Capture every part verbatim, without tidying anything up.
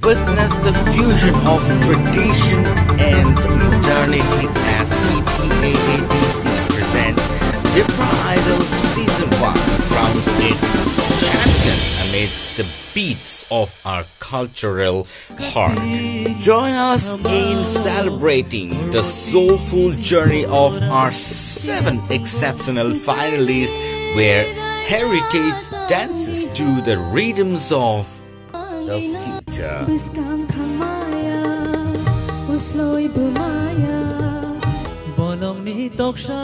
Witness the fusion of tradition and modernity as T T A A D C presents Tipra Idol Season one, crowns its champions amidst the beats of our cultural heart. Join us in celebrating the soulful journey of our seven exceptional finalists, where heritage dances to the rhythms of the future. Bwskang thangmaya, usloi bwmaya. Bonongni toksa.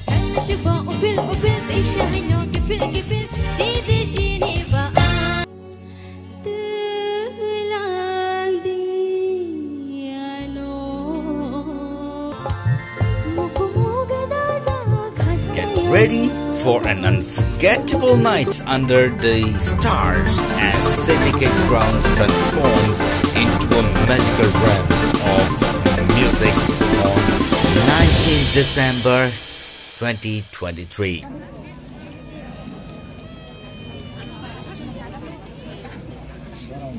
Kaina sibo upil upil, teisa haino kipil kipil, sidi sini ba. Twlang di ano. Get ready for an unforgettable night under the stars as Syndicate Grounds transforms into a magical realm of music on nineteenth December twenty twenty-three.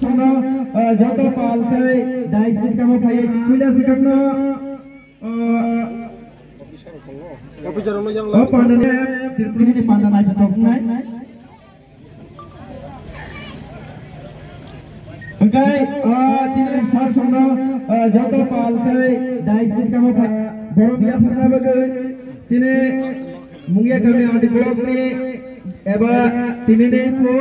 Joto pal tei dais bwskango phaiwi puila swkangno, o pandani Tripurani panda naithothoknai. Hwnkhe, o chini sar songno, o joto pal tei dais bwskango phai borok yapharna bagwi chini Mungia kami Adi block ni eba tini ni po.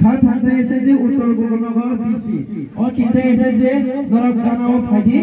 Kha thangsa S H G Uttor Gogolnagar B C. O tinta S H G norok gana o phaidi.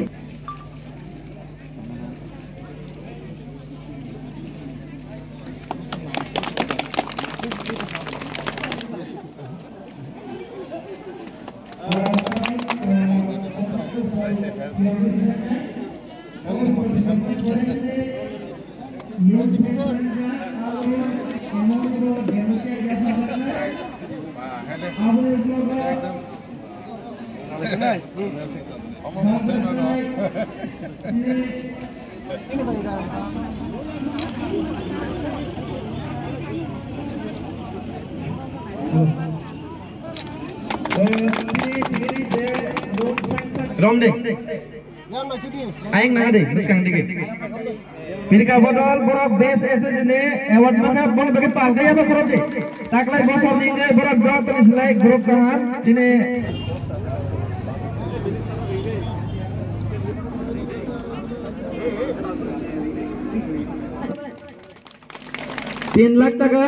Romde. Ayang na de, bwskang dige. Pirka bodol borok best S H G ni award maka bono bagi palka ya ba korok de. Taklai bosor ni ngai borok joto ni slai group kaham tini. Tin lakh taka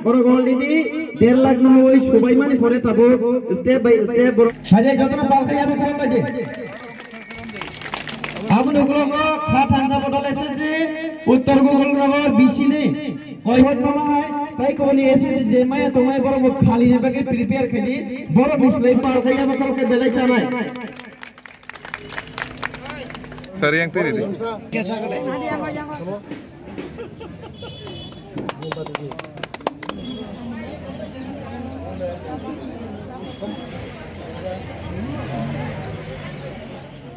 borok already der lakh no oi subai mani pore tabuk step by step borok. Hade jotono balkai abo khorang baje. Aboni ukulok kha thangsa bodol S H G Uttor Gogolnagar B C ni. Koi hot kono hai tai koboni S H G je maya tongmai borok bo khali ni bagwi prepare khali borok ni slai balkai abo khorok ke belai chanai. Sari yang tiri di.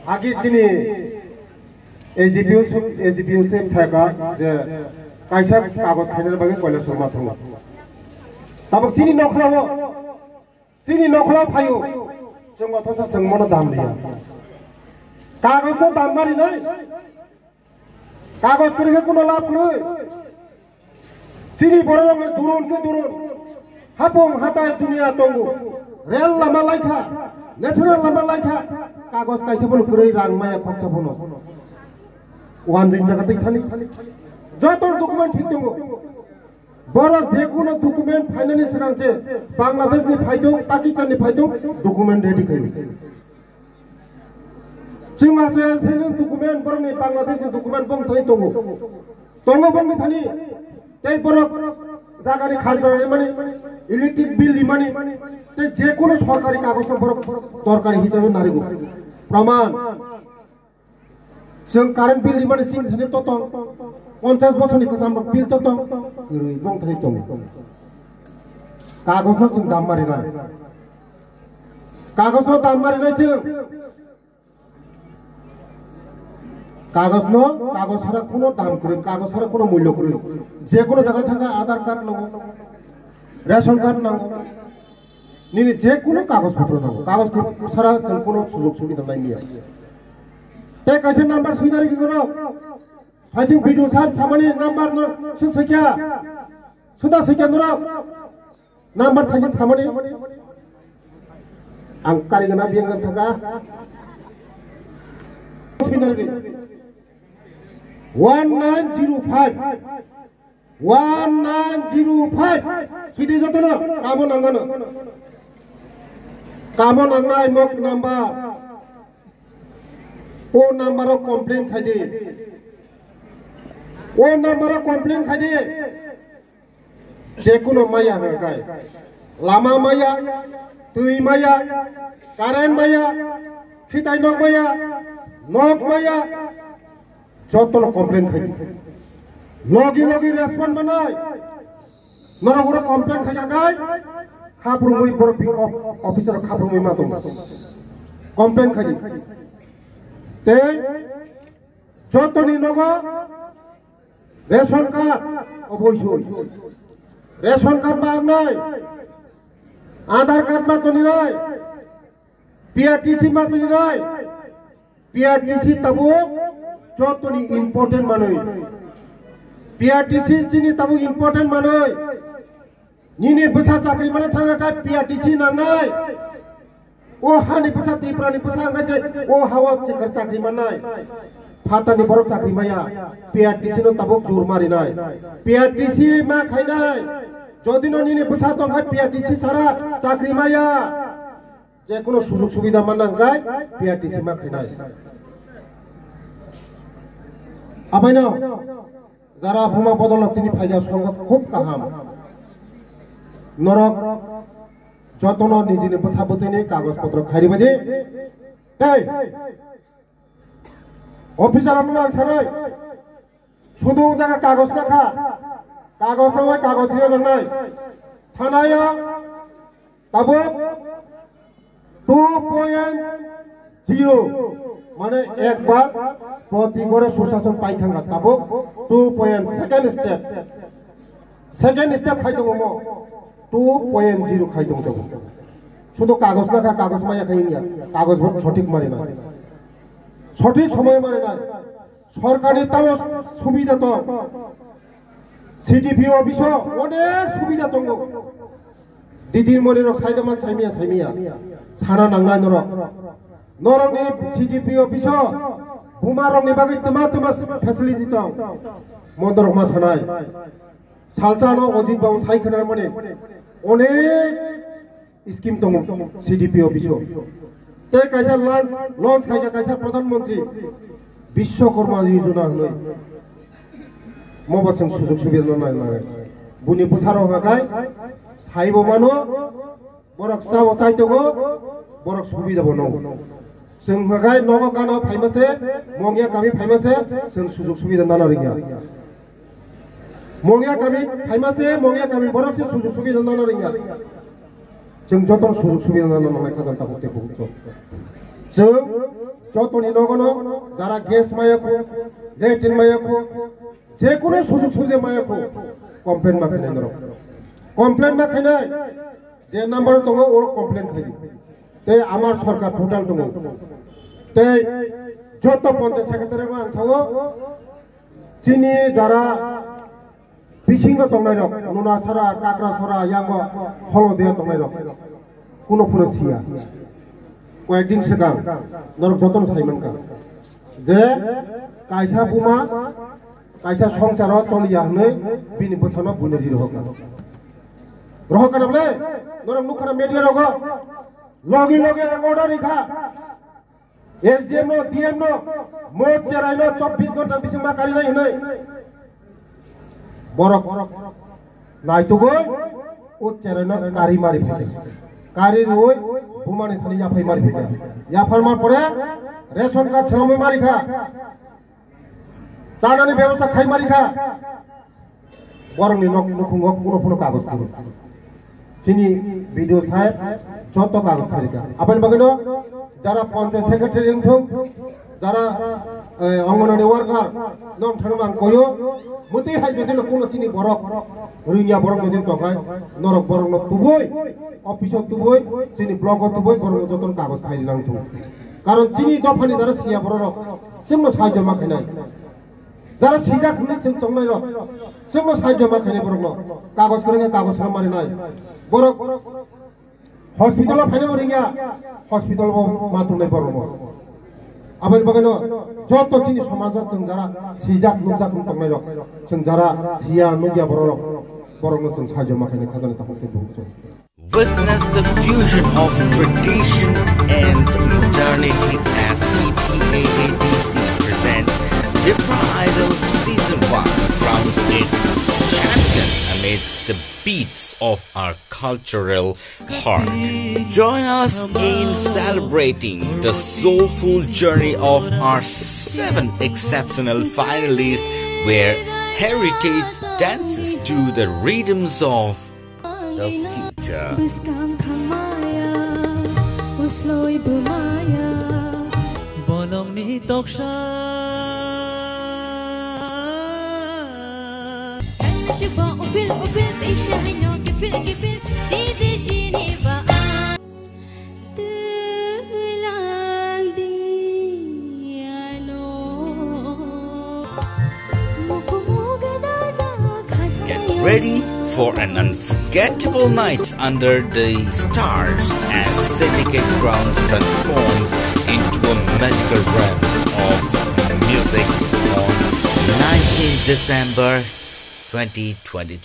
Agi chini S D P O, S D P O sep saka je kaisa kagoj khainani bagwi koila surma thangma. Tabuk chini nokhrao Chini nokhla phaio, chwng othosa chwng mono dam liya. Kagoj no dam mari nai. Kagoj kwrwi khe kuno lab kwrwi. Chini borok rok ni durun khe durun. Hapung hatai dunia tongo. Rel lama laikha, national lama laikha. Kagoj kaisa bono kwrwi rang maya khoksa bono. Wanjing jaga twi thani. Joto document thik tongo. Borok je kuno document phainani swkang se Bangladesh ni phaidung, Pakistan ni phaidung, document ready khayo. Chwng ase sini document borok ni Bangladesh ni document bong thani tongo. Tongo bong thani tei borok jaga ni khajna rimani, electric bill rimani, tei je kuno sorkari kagoj no borok dorkari hisabe narigo. Praman. Chwng current bill rimani sini thani totong, ponchash bosorni kwcham rok bill totong, kwrwi bong thani tongo. Kagoj no chwng dam marinai. Kagoj no dam marinai chwng. Kagoj no, kagoj sara kuno dam kwrwi, kagoj sara kuno mullo kwrwi. Je kuno jaga thangkha Aadhaar card nango, ration card nango, nini je kuno kagoj potro nango, kagoj sara chwng kuno sujog subida nai liya. Tei kaisa number swinari gwngo, phaising video sab samani number no se swikya, suda swikya norok. Number thaising samani. Ang kari gana biyang gana thaka. One nine zero five. One nine zero five. Sidi jotono kamo nangano. Kamo nangnai mok number. O number o complain khaidi. O number o complain khaidi. Jekuno maya hwnkhe, lama maya, twi maya, current maya, khitai nok maya, nok maya, jotono complain khai. Logi logi respond manai. Norok oro complain khai kha khai, khaprumwi borok bi-, of-, officer khaprumwi ma tong. Complain khai. Tei jotoni nogo ration card, oboi soi. Ration card ma wngnai, Aadhaar card ma toninai, P R T C ma toninai, P R T C tabuk jotoni important manwi. P R T C chini tabuk important manwi. Nini bwsa chakri mano thangkha khe P R T C nangnai. O hani bwsa Tripura ni bwsa hwnkhe je o hao chikar chakri mannai. Phatani borok chakri maya. P R T C no tabuk jur marinai. P R T C ma khainai. Jodi no nini bwsa tongkha P R T C sara chakri maya. Je kuno sujog subida manna hwnkhe P R T C ma khainai. Abaino Jara buma bodol no tini phaikha songkha khub kaham. Norok jotono nijini bwsa bwtwini kagoj potro khairibadi. Tei officer rokno ang sanai, sudu jaga kagoj nakha, kagoj nangwi kagoj rina nangnai. Thanayo Tabuk two point zero, mane ekbar proti gore susason pai thangkha, tabuk two point second step, second step khai tongo mo, two point zero khai tongo tabuk. Sudu kagoj nakha, kagoj maya khai wngya, kagoj bo sothik mari nai, sothik somoy mari nai. Sorkarni tamo subida tong. C D P O office o onek subida tongo. Didi moni rok saida man saimiya saimiya. Sana nangnai norok. Norokni C D P O office o buma rokni bagwi tma tma facility tong. Mo norok ma sanai. Salsa no Ajit Babu sai khna mani onek scheme tongo C D P office o. Tei kaisa launch, launch khaikha kaisa Pradhan Mantri Bishwakarma Yojana hwnwi. Mo bo chwng sujog subida no nai nai. Buni bwsarok hwnkhe saibo mano, borok chabo chai tongo, borok subida bo nw. Chwng hwnkhe nogo gana phaima se, mongya kami phaima se, chwng sujog subida nana rwngya. Mongya kami phaima se, mongya kami borok se sujog subida nana rwngya. Chwng joto sujog subida nana nangnai khajang tabuk tei bukuk chwng. Chwng jotoni nogono jara gas maya khu, latrine maya khu, je kuno sujog subida maya khu, complain ma khainai norok. Complain ma khainai, je number tongo oro complain khai. Tei amar sorkar total tongo. Tei joto panchayat secretary rok ang sao, chini jara bisingo tongnai rok, Nunasara, Kakrasara, yango Holondia tongnai rok, kuno phano siya. Koyekdin swkang norok jotono sai mankha je kaisa buma kaisa songsaro choliya hwnwi bini bwsano buino ri rohorkha. Rohorkha na bole? Norok nukha na media rogo? Logi logi ang order rikha. S D M no, D M no, mo cherai no chobbish ghonta bising ma kari nai hinui. Borok naitugoi o cherai no kari mari phai. Kari roi bumani thani yaphai mari phai. Yaphar ma pore ration card chwlangwi mari kha. Chanani bebosta khai mari kha. Borokni nok nukhungo kuno kuno kagoj kuno. Chini B D O saheb joto kagoj kharika. Aboni bagwino jara panchayat secretary wngthung, Jara, eh, Anganwadi worker, non thangma ang koyo, mutwi hai jodi no kuno chini borok, rwngya borok jodi tongkhai, norok borok no tubui, office o tubui, chini block o tubui, borok no jotono kagoj khai nang thu. Karon chini dophani jara siya borok rok, chwngno sahajyo ma khainai. Jara sijak hwnwi chwng chongnai rok, chwngno sahajyo ma khainai borok no, kagoj kwrwngya kagoj rwma rinai. Borok hospital o phainai bo ringya, hospital o ma tongnai borok no. Aboni bagwi no joto chini somajo chwng jara sijak nukjak wng tongnai rok, chwng jara siya nukya borok rok, borok no chwng sahajyo ma khainai khajani takhuk tei bukhuk chwng. Witness the fusion of tradition and modernity as T T A A D C presents Tipra Idol Season one, crowns its champions amidst the beats of our cultural heart. Join us in celebrating the soulful journey of our seven exceptional finalists, where heritage dances to the rhythms of the future. Bwskang thangmaya, usloi bwmaya. Bolongni toksa. Kaisa bo upil upil, kaisa haino kifil kifil, sidi sini ba. Get ready for an unforgettable night under the stars as Syndicate Grounds transforms into a magical realm of music on nineteenth December twenty twenty-three.